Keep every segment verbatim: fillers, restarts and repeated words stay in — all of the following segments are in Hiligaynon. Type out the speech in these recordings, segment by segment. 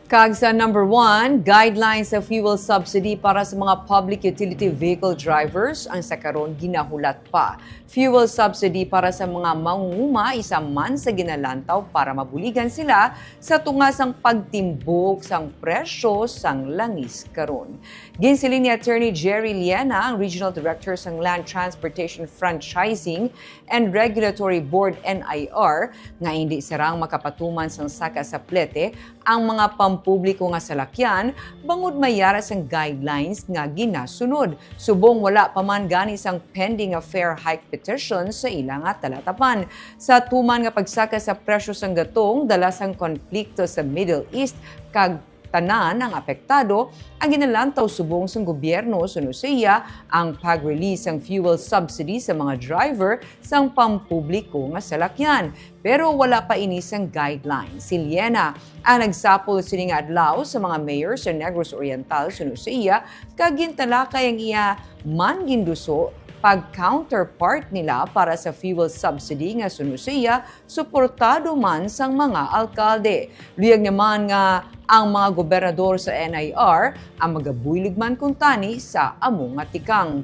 Kag sa number one, guidelines sa fuel subsidy para sa mga public utility vehicle drivers ang sa karon ginahulat pa. Fuel subsidy para sa mga mangunguma isa man sa ginalantaw para mabuligan sila sa tunga sang pagtimbok sang presyo sang langis karon. Ginsiling ni Attorney Jerry Liena, ang Regional Director sang Land Transportation Franchising and Regulatory Board, N I R, nga hindi sirang makapatuman sang saka sa plete ang mga pampubliko nga salakyan bangod may yara sang guidelines nga ginasunod, subong wala pa man gani sang pending a fare hike petition sa ila nga talatapan. Sa tuman nga pagsaka sa presyo sang gatong dala sang konflikto sa Middle East kag tanan ang apektado, ang ginalantaw subong sang gobyerno suno sa iya ang pag-release sang fuel subsidy sa mga driver sang pampubliko nga salakyan. Pero wala pa ini sang guidelines. Si Liena ang nagsapol sini nga adlaw sa mga mayor sa Negros Oriental suno sa iya, kag gintalakay ang iya man ginduso pag-counterpart nila para sa fuel subsidy nga suno sa iya suportado man sang mga alkalde. Luyag naman nga ang mga gobernador sa N I R ang magabulig man kuntani sa amo nga tikang.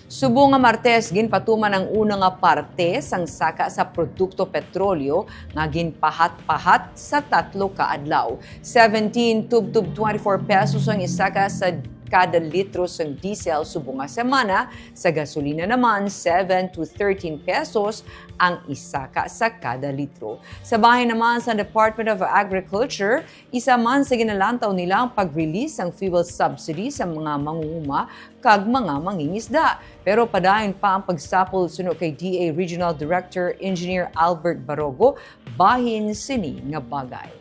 Subong nga Martes, ginpatuman ang una nga parte sang saka sa produkto petrolyo nga ginpahat-pahat sa tatlo ka adlaw. Seventeen tubtob twenty-four pesos ang isaka sa kada litro sang diesel subong nga semana, sa gasolina naman seven to thirteen pesos ang isaka sa kada litro. Sa bahin naman sa Department of Agriculture, isa man sa ginalantaw nila ang pag-release sang fuel subsidy sa mga mangunguma kag mga mangingisda. Pero padayon pa ang pagsapol suno kay D A Regional Director Engineer Albert Barogo bahin sini nga bagay.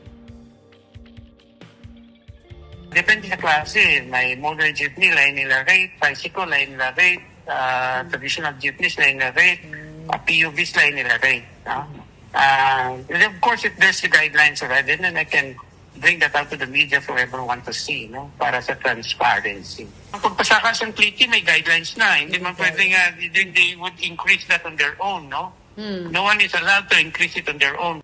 Depende sa klase. May motor jeepney, lain nila rate. Tricycle, lain nila rate. Ah, traditional jeepneys, lain nila rate. Ah, P U Vs, lain nila rate. No? Ah, and of course, if there's the guidelines already, then I can bring that out to the media for everyone to see, no? Para sa transparency. Ang pagpasaka sa plete, may guidelines na. Hindi man pwede nga they, they would increase that on their own, no? No one is allowed to increase it on their own.